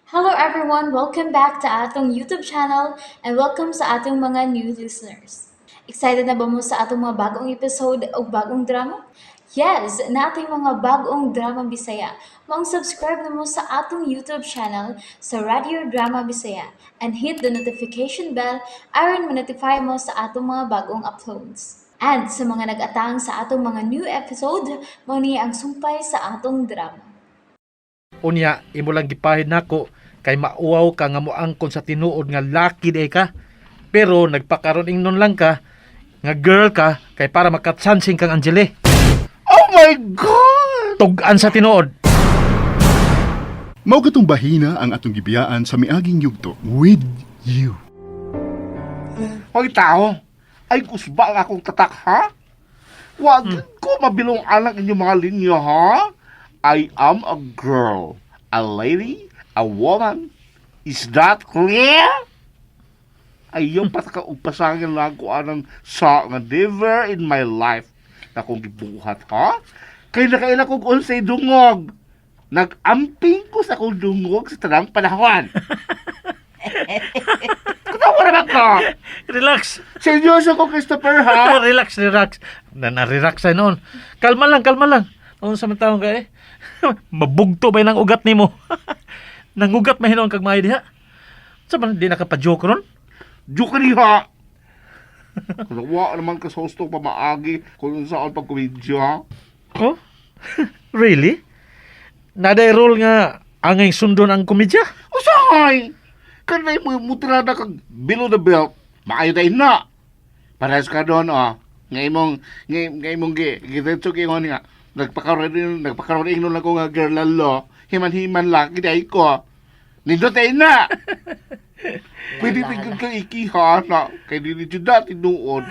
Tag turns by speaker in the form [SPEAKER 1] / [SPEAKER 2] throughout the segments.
[SPEAKER 1] Hello everyone! Welcome back to atong YouTube channel and welcome sa atong mga new listeners. Excited na ba mo sa atong mga bagong episode o bagong drama? Yes, nating mga bagong drama Bisaya. Maong subscribe na mo sa atong YouTube channel sa Radio Drama Bisaya and hit the notification bell aron ma-notify mo sa atong mga bagong uploads. And sa mga nag-atang sa atong mga new episode, mao ni ang sumpay sa atong drama.
[SPEAKER 2] Unya, imo lang gipahid nako kay mauwaw ka nga moangkon sa tinuod nga laki day ka. Pero nagpakaron ingnon lang ka nga girl ka kay para makatsansing kang Angeli.
[SPEAKER 3] Oh my God!
[SPEAKER 2] Tug-an sa tinuod.
[SPEAKER 4] Mao katong bahina ang atong gibiyaan sa miaging yugto with you.
[SPEAKER 3] Hoy tao, ay kusba ang akong tatak ha? Wag ko mabilong anak inyong mga linya ha? I am a girl, a lady, a woman. Is that clear? Ayaw pataka og pasangil na ako anang sa nga never in my life na akong gibuhat ha? Kay nakaila kong unsay dungog. Nag-amping ko sa akong dungog sa tanang panahon. Katawa naman ka!
[SPEAKER 2] Relax.
[SPEAKER 3] Seryoso ko, Christopher, ha?
[SPEAKER 2] Relax, relax. Na na-relax ay noon. Kalma lang, kalma lang. Noon sa man taong ka eh. Mabugto ba ng ugat nimo? Nangugat man hinuon kag maayo diha. Sa man di nakapa-joke ron?
[SPEAKER 3] Joke niya! Kung naman ka sa husto pamaagi kung saan pagkomedya.
[SPEAKER 2] Oh? Really? Naday role nga angay sundon ang komedya?
[SPEAKER 3] Usahay! Kanay mo mutirada kag below the belt. Maayo tayo na! Parehas ka doon, oh. Ngay mong, ngay mong gi, giretso kayo nga. Nagpakaroon, nagpakaroon ingnon lang ko nga girl lalo. Himan-himan lang, kinay ko. Nindot tayo na! Pwede tingin ka ikiha na. Kay dili jud na tinuod.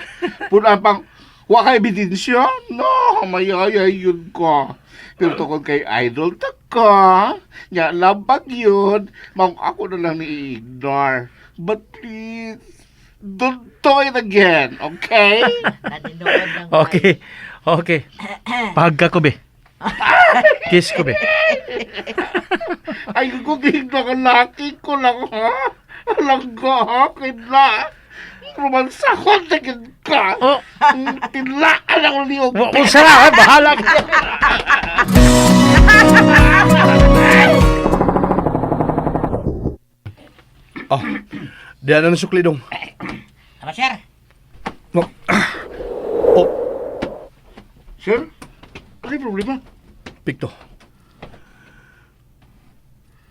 [SPEAKER 3] Puna pang, wa kay ebidensya? No, mayayay yun ko. Pero tungkol kay idol ta ka, nya labag yun. Ma'am, ako na lang ni-ignore. But please, don't do it again, okay?
[SPEAKER 5] Naninuod lang.
[SPEAKER 2] Okay. Okay. Pahag ka ko be. Kiss ko be.
[SPEAKER 3] Ay, ko ka laki ko lang, ha? Alam ko, ha? Kina. Romansahon na gid ka.
[SPEAKER 2] Oh.
[SPEAKER 3] Tilaan ako niyo.
[SPEAKER 2] Wa mo sa ha? Bahala ka.
[SPEAKER 6] Oh, diyan na sukli dong.
[SPEAKER 5] Tama, sir.
[SPEAKER 6] Oh, oh,
[SPEAKER 3] Sir, ano yung problema?
[SPEAKER 6] Pikto.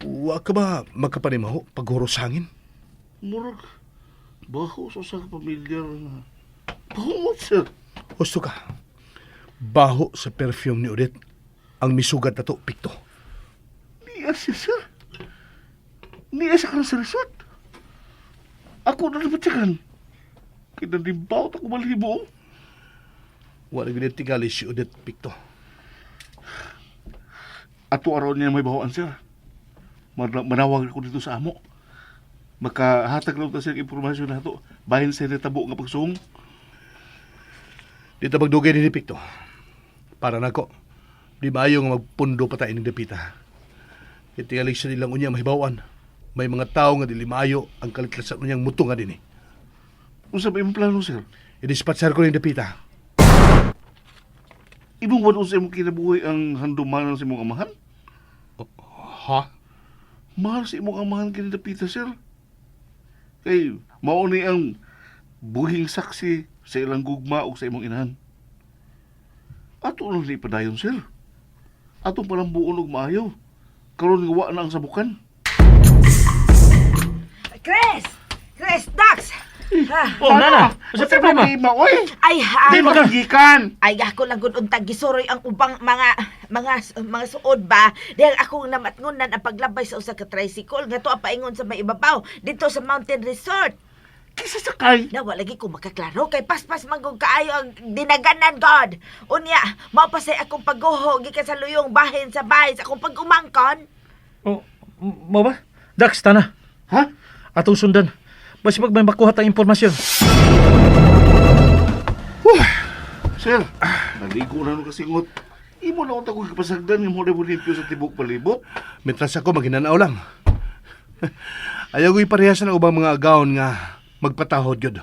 [SPEAKER 6] Wa ka ba magkapanimaho paghuros hangin?
[SPEAKER 3] Murag, baho sa sa pamilyar na. Baho mo, sir.
[SPEAKER 6] Husto ka. Baho sa perfume ni Odette ang misugat na to, Pikto.
[SPEAKER 3] Niya siya, sir. Niya siya ka sa resort. Ako na naman siya kan. Kinanimbaw ako malhibo.
[SPEAKER 6] Wala gud tingali si Odette, Pikto.
[SPEAKER 3] Ato araw niya may bahoan, sir. Manawag ako dito sa amo. Makahatag lang ta sir impormasyon na to. Bahin sa natabo nga pagsuong.
[SPEAKER 6] Di ta magdugay ni Pikto. Para nako, di maayo nga magpundo pa ta ining dapita. Kay tingali sa nilang unya mahibawan. May mga tao nga dili maayo ang kalitlasan unyang mutunga dinhi.
[SPEAKER 3] Unsa ba imong plano, sir?
[SPEAKER 6] I-dispatchar ko ning dapita.
[SPEAKER 3] Imong wala sa imong kinabuhi ang handumanan sa imong amahan?
[SPEAKER 6] Ha?
[SPEAKER 3] Mahal sa imong amahan kini dapita, sir. Kay mao ni ang buhing saksi sa ilang gugma ug sa imong inahan. Ato lang ni padayon, sir. Atong palambuon og maayo. Karon nga wa na ang sabukan.
[SPEAKER 5] Chris! Chris, Dax! Ah,
[SPEAKER 2] Oh, nana. Sa problema?
[SPEAKER 3] Problema, oy.
[SPEAKER 5] Ay,
[SPEAKER 3] Di makagikan.
[SPEAKER 5] ay ako lang gud untag gisuroy ang ubang mga mga mga suod ba dahil ako namatngunan ang paglabay sa usa ka tricycle nga tuwa paingon sa may ibabaw dito sa Mountain Resort.
[SPEAKER 3] Kisa sakay.
[SPEAKER 5] Na wala lagi ko makaklaro kay paspas man gud kaayo ang dinaganan god. Unya, mao pa say akong pagguho gikan sa luyong bahin sa bahay sa akong pag-umangkon.
[SPEAKER 2] Oh, mo ba? Dax, tana.
[SPEAKER 3] Ha?
[SPEAKER 2] Atong sundan. Basi pag may makuha tang impormasyon.
[SPEAKER 3] Sir, naligo na nung kasingot. Imo na unta kong kapasagdan nga mo limpyo sa tibok palibot.
[SPEAKER 6] Mitras ako, maginanaw lang. Ayaw ko iparehas ng ubang mga agawon nga magpatahod yun.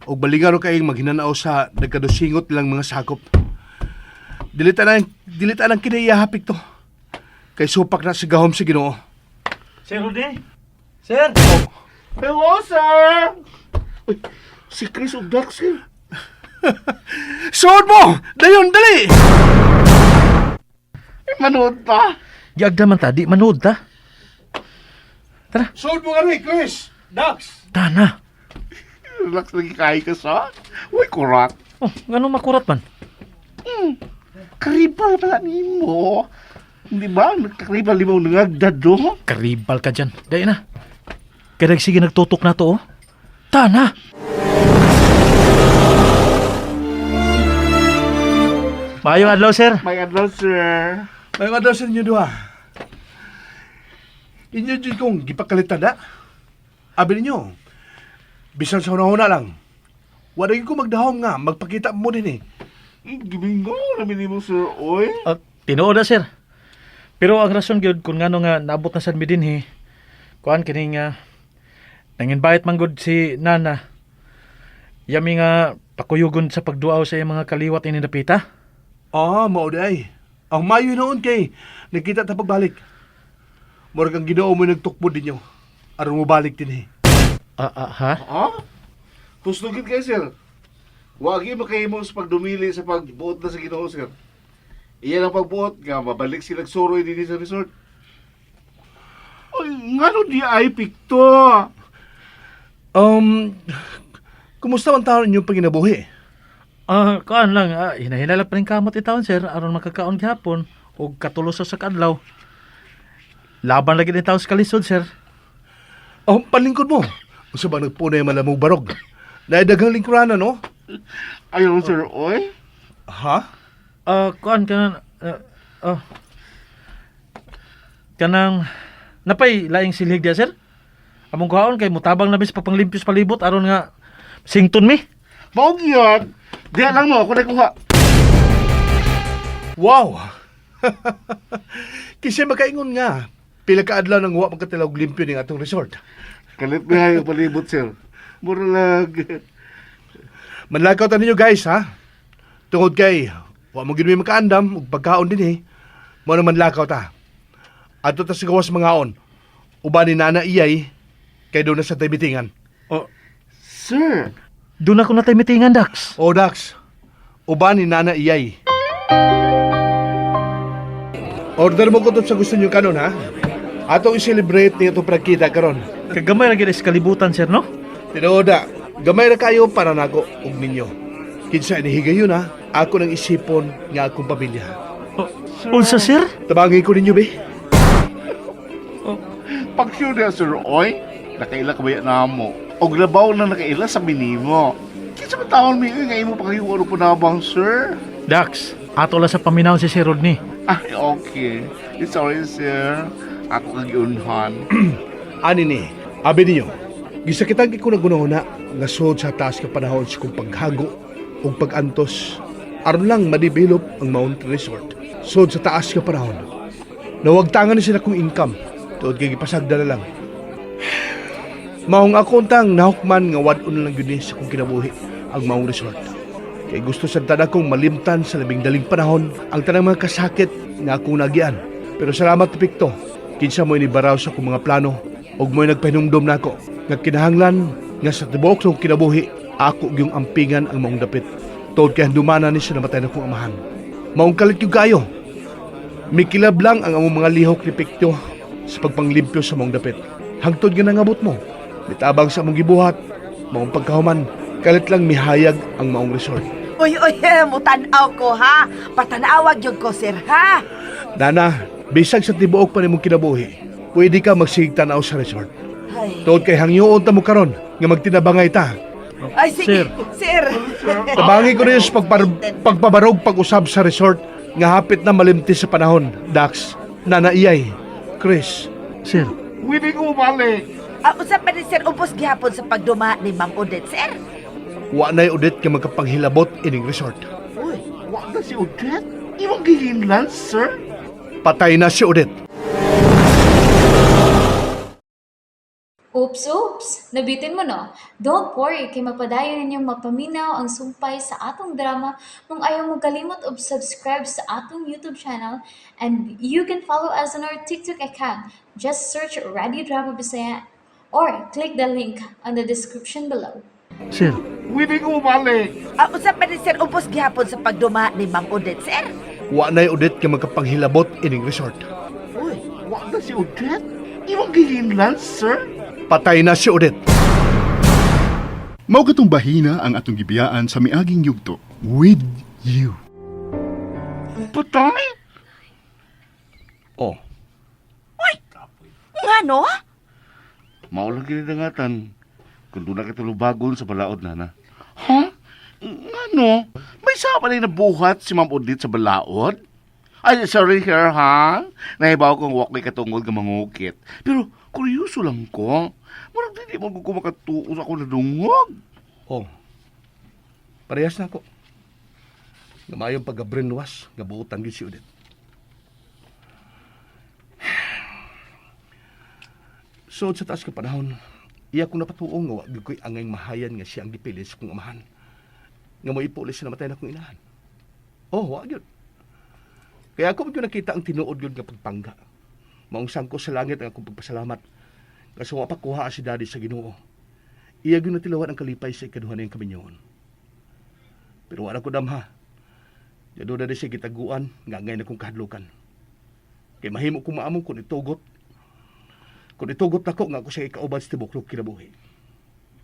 [SPEAKER 6] Og balingaro kayong maghinanaw sa nagkadusingot lang mga sakop. Dilita ang kinaiya to. Kay supak na sa gahom sa Ginoo.
[SPEAKER 2] Sir Rudy? Sir?
[SPEAKER 3] Hello, sir! Uy, si Chris ug Dax, sir.
[SPEAKER 6] Suod mo! Dayon, dali!
[SPEAKER 3] Eh, manood pa.
[SPEAKER 2] Giagda man ta, di manood ta. Tara.
[SPEAKER 6] Suod mo nga rin, Chris! Dax!
[SPEAKER 2] Tana.
[SPEAKER 3] Relax lagi kay ka sa. Uy, kurat.
[SPEAKER 2] Oh, ngano makurat man?
[SPEAKER 3] Karibal pala nimo. Di ba? Karibal limo nangagdad do.
[SPEAKER 2] Karibal ka dyan. Dahil na. Kaya sige nagtutok na to, oh. Tana! Maayong adlaw, sir.
[SPEAKER 3] May adlaw, sir.
[SPEAKER 6] May adlaw sa inyo duha. Inyo dyan kong gipakalitan na. Abi ninyo, bisan sa una-una lang, wala ko magdahom nga, magpakita mo din eh.
[SPEAKER 3] Gimingo na nimo, sir. Oy.
[SPEAKER 2] Tinuod na, sir. Pero ang rason gyud kung ngano nga naabot na sad mi dinhi, kuan kini nga nang-invite man gud si Nana. Yami nga pakuyugon sa pagduaw sa iyang mga kaliwat ini napita.
[SPEAKER 6] Ah, mao day. Ang mayo noon kay nagkita ta pagbalik. Murag ang Ginoo mo nagtukbod ninyo. Aron mo balik din eh.
[SPEAKER 2] Ah, ah, ha?
[SPEAKER 3] Ha? Tusugin kay sir. Wagi makahimo sa pagdumili sa pagbuot na sa Ginoo, sir. Iyan ang pagbuot nga mabalik sila suroy dinhi sa resort. Oy, ngano di ay pikto?
[SPEAKER 6] Kumusta man taon inyong panginabuhi?
[SPEAKER 2] Ah, kuan lang, hinahina lang pa rin kamot itawon sir aron makakaon gihapon og katulo sa kadlaw. Laban lagi ni taon sa kalisod sir.
[SPEAKER 6] Oh, panlingkod mo. Unsa ba nagpunay malamog barog? Naidaghang lingkuranan, no?
[SPEAKER 3] Ayaw, sir, oy.
[SPEAKER 6] Ha?
[SPEAKER 2] Ah, kuan kanan ah, kanang napay laing silhig diya sir. Among kuhaon kay mutabang na bis papanglimpyos palibot aron nga sington mi.
[SPEAKER 3] Mao gyud. Diha lang mo ako nakuha.
[SPEAKER 6] Wow! Kasi makaingon nga, pila ka adlaw nang wa magkatilaw og limpyo ning atong resort.
[SPEAKER 3] Kalit na yung palibot, sir. Muralag.
[SPEAKER 6] Manlakaw ta ninyo guys, ha? Tungod kay wa mo gid mi makaandam og pagkaon dinhi. Mao na manlakaw ta. Adto ta sa gawas mangaon. Uban ni Nana Iyay kay doon na sa mitingan.
[SPEAKER 2] Oh,
[SPEAKER 3] Sir,
[SPEAKER 2] doon ako natay mitingan Dax.
[SPEAKER 6] O Dax, uban ni Nana Iyay. Order mo ko to sa gusto niyo kanon ha. Atong i-celebrate ni itong pagkita karon.
[SPEAKER 2] Kagamay ra gyud sa kalibutan sir no.
[SPEAKER 6] Tinuoda, gamay ra kayo para nako ug ninyo. Kinsa inihigayon ha, ako nang isipon nga akong pamilya.
[SPEAKER 2] Oh, unsa sir?
[SPEAKER 6] Tabangin ko ninyo be.
[SPEAKER 3] pag sure na, sir, oy. Nakaila ka ba yan na mo? Og labaw na nakaila sa minimo. Kinsa man taon mi nga imo pa kayo ano po na bang, sir?
[SPEAKER 2] Dax, ato lang sa paminaw si Sir Rodney.
[SPEAKER 3] Ay, okay. Sorry, sir. Ako kang giunhan.
[SPEAKER 6] Ani ni, abi ninyo, gisakitan kay ko nagunahuna nga sud sa taas ka panahon sa kong paghago ug pagantos. Aron lang ma-develop ang Mount Resort. Sud sa taas ka panahon. Nawagtangan ni sila kong income. Tuod kay gipasagda na lang. Maong ako untang nahukman nga wad-on lang yun eh sa kong kinabuhi ang Maong Resort. Kay gusto sa tanan kong malimtan sa labing daling panahon ang tanang mga kasakit nga akong nagian. Pero salamat Pikto, kinsa mo inibaraw sa akong mga plano ug mo'y nagpahinumdom nako nga kinahanglan nga sa tibuok sa akong kinabuhi ako gyung ampingan ang maong dapit. Tuod kay handumanan ni siya namatay na akong amahan. Maong kalit yung kayo. Mikilab lang ang among mga lihok ni Pikto sa pagpanglimpyo sa maong dapit. Hangtod nga nangabot mo. Mitabang sa among gibuhat, maong pagkahuman, kalit lang mihayag ang maong resort.
[SPEAKER 5] Uy, uy, mutan-aw ko ha. Patanawag yun ko, sir, ha?
[SPEAKER 6] Nana, bisag sa tibuok pa nimong kinabuhi, pwede ka magsigtanaw sa resort.
[SPEAKER 5] Ay,
[SPEAKER 6] Tuod kay hangyoon ta mo karon nga magtinabangay ta.
[SPEAKER 5] ay sige,
[SPEAKER 2] Sir.
[SPEAKER 5] sir.
[SPEAKER 6] Tabangi ko ninyo sa pagpabarog pag-usab sa resort nga hapit na malimti sa panahon. Dax, Nana Iyay, Chris,
[SPEAKER 2] Sir,
[SPEAKER 3] Pwede ko balik.
[SPEAKER 5] Ah, unsa pa ni sir ubos gihapon sa pagduma ni Ma'am Odette, sir?
[SPEAKER 6] wa na'y udit nga magkapanghilabot ining resort.
[SPEAKER 5] Uy,
[SPEAKER 3] Wa na si Odette. Imong gihinlan, sir.
[SPEAKER 6] Patay na si Odette.
[SPEAKER 1] Oops, oops! Nabitin mo no? Don't worry, kay mapadayon ninyong mapaminaw ang sumpay sa atong drama kung ayaw mo kalimot og subscribe sa atong YouTube channel, and you can follow us on our TikTok account. Just search Ready Drama Bisaya or click the link on the description below.
[SPEAKER 2] Sir,
[SPEAKER 3] Pwede ko balik.
[SPEAKER 5] Ah, usa pa ni sir, ubos gihapon sa pagduma ni Ma'am Odette, sir.
[SPEAKER 6] Wa na'y Odette nga magkapanghilabot ining resort.
[SPEAKER 5] Uy,
[SPEAKER 3] Wa na si Odette? Imong gihinlan, sir?
[SPEAKER 6] Patay na si Odette.
[SPEAKER 4] Mao katong bahina ang atong gibiyaan sa miaging yugto with you.
[SPEAKER 3] Patay?
[SPEAKER 6] Oh,
[SPEAKER 5] nga no?
[SPEAKER 3] Mao lang kinidangatan. Kung doon na katulubagon sa balaod na na. Ha? Ngano? May sama na nabuhat si Ma'am Odette sa balaod? Ay, sorry sir, ha? Nahibaw kong walk may katungod nga mangukit. Pero, kuryoso lang ko. Murag dili mo ko makatuo sa ako nadungog.
[SPEAKER 6] oh. Parehas na ako. Nga maayong pagka-brainwash, nga buotan gyud si Odette. So, sa taas ka panahon, iya kong napatuong nga wa gyud ko'y angay mahayan nga siya ang gipili sa kong amahan. Nga moipo ulit sa namatay na kong inahan. Oh, wa gyud. Kaya ako gyud nakita ang tinuod gyud nga pagpangga. Maong sangko sa langit ang akong pagpasalamat. Kasi wa pa kuha si daddy sa Ginoo. Iya gyud natilawan ang kalipay sa ikaduha niyang kaminyoon. Pero wala ko damha. Jado na siya gitaguan nga angay na kong kahadlukan. Kay mahimo kong maamong kung itugot. Kung itugot nako nga ako siya ikauban sa tibuok kinabuhi.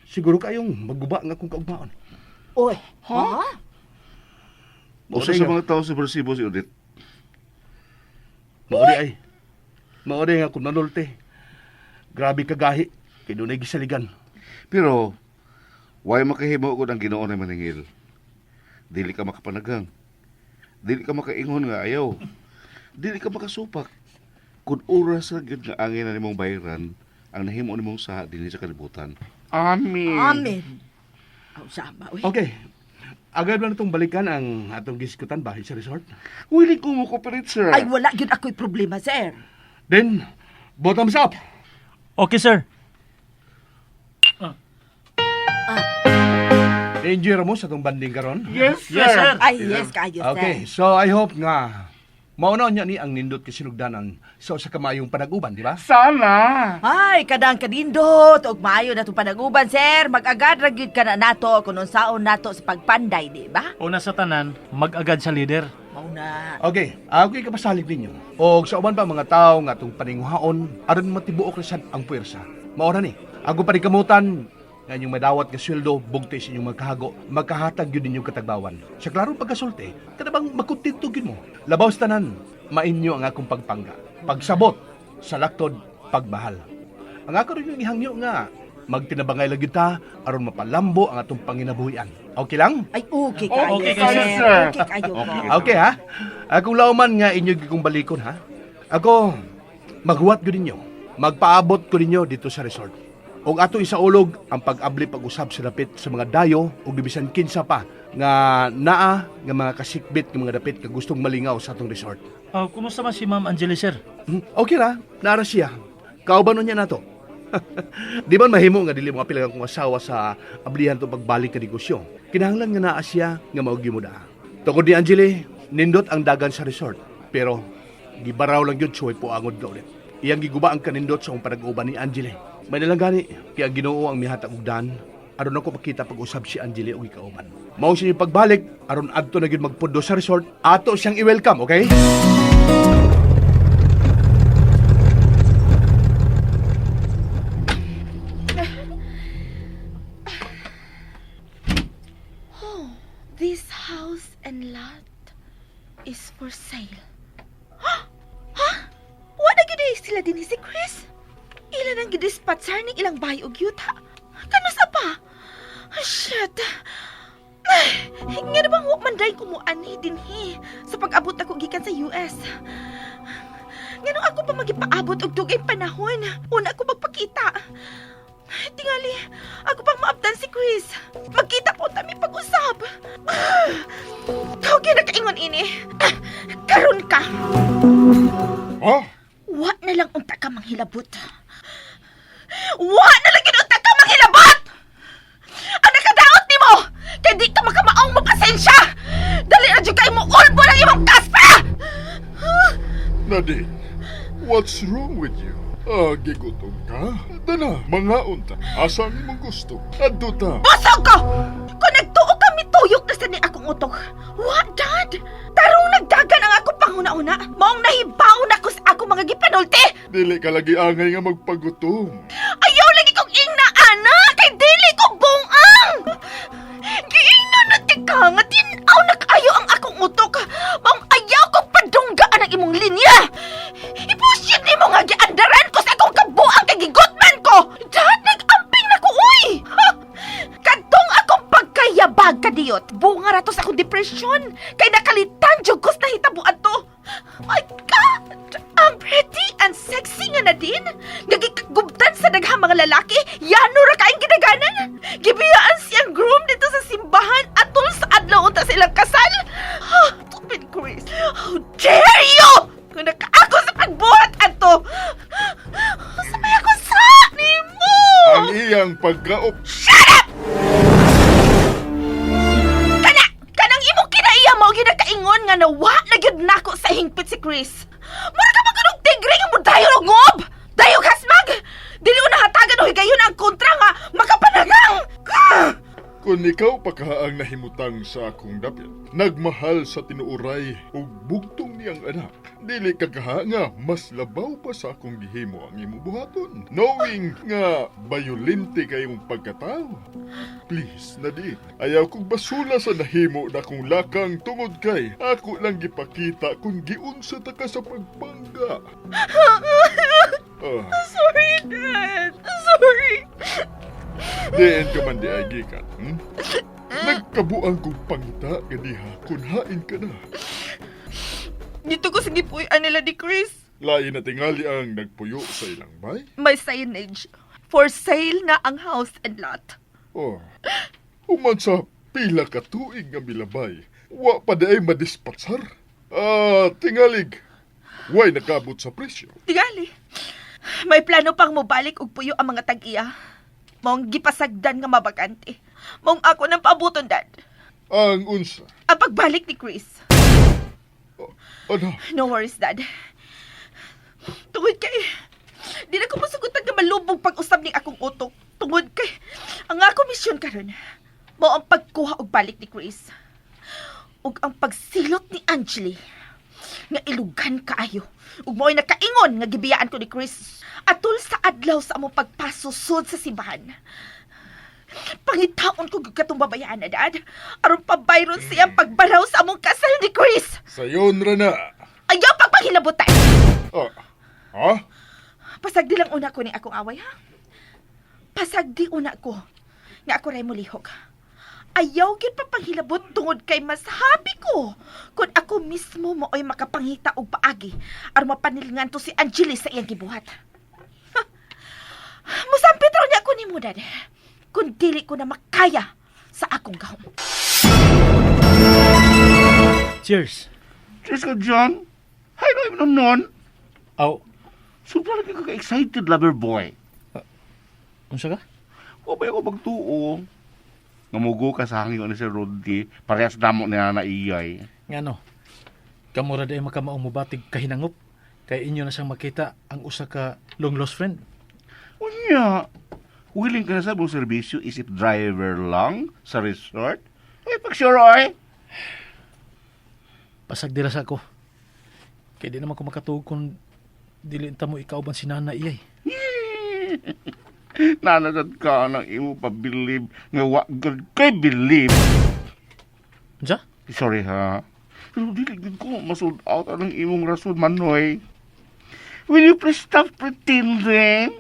[SPEAKER 6] Siguro kayong maguba nga akong kaugmaon.
[SPEAKER 5] Uy, ha?
[SPEAKER 3] Usa sa mga tao sa Bersibo si Odette.
[SPEAKER 6] Maori ay. Maori nga kung nanulte. Grabe kagahi. Kay dunay gisaligan.
[SPEAKER 3] Pero, way makahimo ko ng Ginoo na maningil. Dili ka makapanagang. Dili ka makaingon nga ayaw. Dili ka makasupak. Kung oras ra gyud nga angin na nimong bayran, ang nahimo nimong saha dinhi sa kalibutan. Amen.
[SPEAKER 5] Amen. Aw, sama, uy.
[SPEAKER 6] Okay. Agad na itong balikan ang atong giskutan bahin sa resort.
[SPEAKER 3] Willing ko mo cooperate, sir.
[SPEAKER 5] Ay, wala gyud ako'y problema, sir.
[SPEAKER 6] Then, bottoms up!
[SPEAKER 2] Okay, sir.
[SPEAKER 6] Enjoy ra mo sa itong banding karon.
[SPEAKER 3] Yes, sir.
[SPEAKER 2] Yes, sir.
[SPEAKER 5] Ay, yes, kayo, sir.
[SPEAKER 6] Okay, so I hope nga mauna niya ni ang nindot kasinugdanan sa usa ka maayong panag-uban, di ba?
[SPEAKER 3] Sana.
[SPEAKER 5] Ay, kadang kanindot og maayo na itong panaguban, sir. Mag-agad ra gyud ka na nato kung unsaon nato sa pagpanday, di ba?
[SPEAKER 2] Una sa tanan, mag-agad sa leader.
[SPEAKER 5] Mao na.
[SPEAKER 6] Okay, ako kapasalig ninyo. Og sa uban pa mga tao nga atong paninguhaon aron matibuok ra sad ang puwersa. Maora ni. Ako panikamutan nga inyong madawat nga sweldo bugti sa inyong magkahago, magkahatag gyud ninyong katagbawan. Sa klarong pagkasulti, kada bang makontento gyud mo. Labaw sa tanan, mainyo ang akong pagpangga. Pagsabot sa laktod pagmahal. Ang ako rin yung ihangyo nga magtinabangay lang gyud ta aron mapalambo ang atong panginabuhian. Okay lang?
[SPEAKER 5] Ay, okay kayo,
[SPEAKER 2] Okay
[SPEAKER 5] sir.
[SPEAKER 2] kayo,
[SPEAKER 3] sir.
[SPEAKER 5] Okay kayo ko.
[SPEAKER 3] Okay.
[SPEAKER 6] Okay ha? Akong lauman nga inyo gikong balikon ha. Ako maghuwat ko ninyo. Magpaabot ko ninyo dito sa resort. Og ato isaulog ang pag-abli pag-usab sa dapit sa mga dayo ug bisan kinsa pa nga naa nga mga kasikbit nga mga dapit nga gustong malingaw sa atong resort.
[SPEAKER 2] Ah, kumusta man si Ma'am Angeli, sir?
[SPEAKER 6] Okay ra, naara siya. Kauban niya nato. Di ba mahimo nga dili mo apil ang akong asawa sa ablihan to pagbalik ka negosyo. Kinahanglan nga naa siya nga maugyi mo daa. Tungod ni Angeli, nindot ang dagan sa resort. Pero gibaraw lang yun suway puangod ka ulit. Iyang giguba ang kanindot sa akong panag-uban ni Angeli. May nalang gani, kaya ang Ginoo ang mihatag og dan aron ako makita pag-usab si Angeli og ikauban. Mao siya yung pagbalik aron adto na gyud magpundo sa resort, ato siyang i-welcome, okay?
[SPEAKER 5] This house and lot is for sale. Ha? Ha? Wala gyud ay sila dinhi si Chris. Ila nang gidispatsar ning ilang bahay og yuta. Kanusa pa? Ah, shit. Ay, nga na bang wa man day kumuanhi dinhi sa pag-abot ako gikan sa US. Nganong ako pa magipaabot og dugay panahon. Una ako magpakita. Tingali, ako pang maabdan si Chris. Magkita po tami pag-usab. Kau nakaingon ini. Ah, karon ka.
[SPEAKER 3] Oh?
[SPEAKER 5] Wa na lang unta ka manghilabot. Wa na lang gyud unta ka manghilabot! Ang nakadaot nimo kay di ka makamaong mapasensya! Dali na jud kay mo ulbo ng imong kaspa!
[SPEAKER 4] Nadine, what's wrong with you? Ah, gigutom ka? Dala, mga unta. Asa ang imong gusto? Adto ta.
[SPEAKER 5] Busog ko! Kung nagtuo ka mituyok na sa ni akong utok. Wa, Dad! Tarong nagdagan ang akong panguna-una. Maong nahibaw na ko sa akong mga gipanulti!
[SPEAKER 4] Dili ka lagi angay nga magpagutom.
[SPEAKER 5] Ayaw lagi kong ingna, ana! Kay dili ko bungang! Giingna na ti ka nga tinaw na kaayo ang akong utok. Maong ayaw kong padunggaan ang imong linya! Ipusyit nimo nga giandaran ko sa akong kabuang kay gigutman ko! Dad, nag-amping na ko, uy! Ha! Kadtong akong pagkayabag kadiyot, bunga ra to sa akong depression. Kay nakalitan jud ko sa nahitabuan to. My God! Ang pretty and sexy nga Nadine! Nagikagubtan sa daghang mga lalaki, yano ra kaing gidaganan! Gibiyaan siyang groom dito sa simbahan atol sa adlaw unta silang kasal! Ha, stupid Chris! How dare you! Kung nakaako sa pagbuhat ato! Sabay ako sa nimo!
[SPEAKER 4] Ang iyang pagkaop.
[SPEAKER 5] Shut up! Kana! Kanang imong kinaiya mo ginakaingon nga nawa na gyud nako sa hingpit si Chris. Mura ka man kunog tigre nga modayon og ngob! Dayog hasmag! Dili nahatagan og higayon ang kontra nga makapanagang! Ah!
[SPEAKER 4] Kung ikaw pa ka ang nahimutang sa akong dapit, nagmahal sa tinuuray ug bugtong niyang anak, dili ka kaha nga mas labaw pa sa akong gihimo ang imong buhaton. Knowing nga bayolente kayong pagkatao. Please, Nadine, ayaw kong basula sa nahimo na kong lakang tungod kay ako lang gipakita kung giunsa ta ka sa pagpangga. Ah,
[SPEAKER 5] Sorry, Dad. Sorry.
[SPEAKER 4] Diin ka man di ay gikan. Nagkabuang kong pangita ganiha kun hain ka na.
[SPEAKER 5] Dito ko sa gipuy-an nila ni Chris.
[SPEAKER 4] Lain na tingali ang nagpuyo sa ilang bay.
[SPEAKER 5] May signage. For sale na ang house and lot.
[SPEAKER 4] Oh. Human sa pila ka tuig nga milabay, wa pa di ay madispatsar. Ah, tingalig. Way nakabot sa presyo.
[SPEAKER 5] Tingali. May plano pang mobalik og puyo ang mga tag-iya. Maong gipasagdan nga mabakante. Maong ako nang paabuton, Dad.
[SPEAKER 4] Ang unsa.
[SPEAKER 5] Ang pagbalik ni Chris.
[SPEAKER 4] Ano?
[SPEAKER 5] No worries, Dad. Tungod kay di na ko masugutan nga malubog pag-usab ning akong utok. Tungod kay ang akong misyon karon mao ang pagkuha og balik ni Chris. Ug ang pagsilot ni Angeli nga ilugan kaayo. Ug mao'y nakaingon nga gibiyaan ko ni Chris atol sa adlaw sa among pagpasusod sa simbahan. Pangitaon ko gyud katong babayaan na, Dad. Aron pabayron siyang pagbaraw sa among kasal ni Chris.
[SPEAKER 4] Sayon ra na.
[SPEAKER 5] Ayaw pagpanghilabutan!
[SPEAKER 4] Ah, ha?
[SPEAKER 5] Pasagdi lang una ko ni akong away, ha? Pasagdi una ko nga ako ray mulihok. Ayaw gyud papanghilabot tungod kay mas happy ko kung ako mismo mao'y makapangita og paagi aron mapanilngan to si Angeli sa iyang gibuhat. Ha! Musampit raw niya ako nimo, Dad. Kung dili ko na makaya sa akong gahom.
[SPEAKER 2] Cheers.
[SPEAKER 3] Cheers ka, John. Hi, no, nun.
[SPEAKER 2] Aw,
[SPEAKER 3] Sobra lagi ka excited, lover boy.
[SPEAKER 2] unsa ka?
[SPEAKER 3] Wa ba ako magtuo? Ngamugo ka sa hangin ni si Rodney, parehas damo niya na iyay.
[SPEAKER 2] Ngano? Kamo ra day makamaong mobatig kahinangop kay inyo na siyang makita ang usa ka long lost friend.
[SPEAKER 3] Unya, willing ka na sa buong serbisyo isip driver lang sa resort? Ay, pag sure, ay.
[SPEAKER 2] Pasag dira sa ako. Kay di naman ko makatuog kung dili ta mo ikauban si Nana iyay.
[SPEAKER 3] Nanasad ka ng imo pabilib nga wa gud kay believe.
[SPEAKER 2] Unsa?
[SPEAKER 3] Sorry ha. Pero dili gud ko masud out anong imong rason manoy. Will you please stop pretending?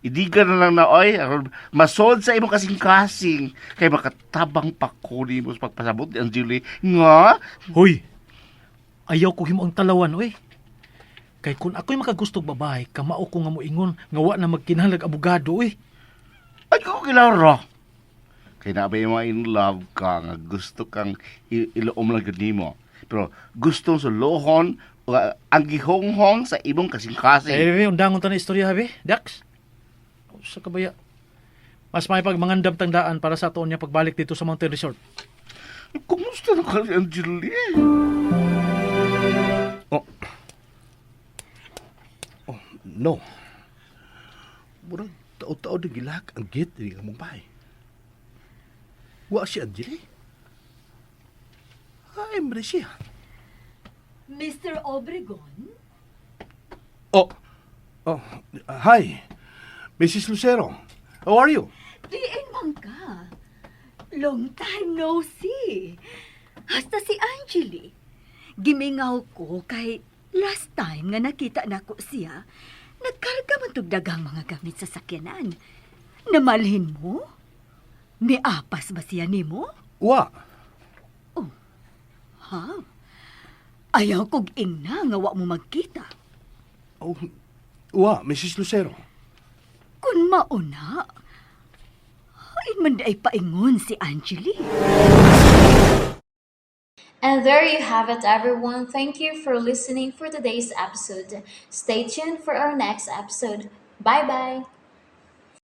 [SPEAKER 3] Idiga na lang na oy, aron masod sa imong kasing-kasing kay makatabang pa ko nimo sa pagpasabot ni Angeli nga
[SPEAKER 2] Hoy. Ayaw ko himo ang talawan oy. Kay kung ako'y makagustog babae, kamao ko nga moingon nga wa na magkinahanglag abogado oy.
[SPEAKER 3] Ay ko kilaro. Kay na ba yung mga in love ka nga gusto kang iloom lang gud nimo. Pero gusto sa lohon ang gihonghong sa imong kasing-kasing.
[SPEAKER 2] Eh, undangon ta na istorya habi, Dax. Sa kabaya. Mas may pagmangandam tangdaan para sa atoon niya pagbalik dito sa Mountain Resort.
[SPEAKER 3] Kumusta na ka si Angeli?
[SPEAKER 6] Oh. Oh, no. Murag tao-tao din gilak ang gate ni among bahay. Wa si Angeli. Ay, mali siya.
[SPEAKER 7] Mr. Obregon?
[SPEAKER 6] Oh. Oh, hi. Mrs. Lucero. How are you?
[SPEAKER 7] Diin man ka. Long time no see. Hasta si Angeli. Gimingaw ko kay last time nga nakita nako siya, nagkarga man tug daghang mga gamit sa sakyanan. Namalhin mo? Miapas ba siya nimo?
[SPEAKER 6] Wa.
[SPEAKER 7] Ha? Ayaw kog ingna nga wa mo magkita.
[SPEAKER 6] Oh, wa, Mrs. Lucero.
[SPEAKER 7] Kun mauna, hain man di ay paingon si Angeli.
[SPEAKER 1] And there you have it, everyone. Thank you for listening for today's episode. Stay tuned for our next episode. Bye bye.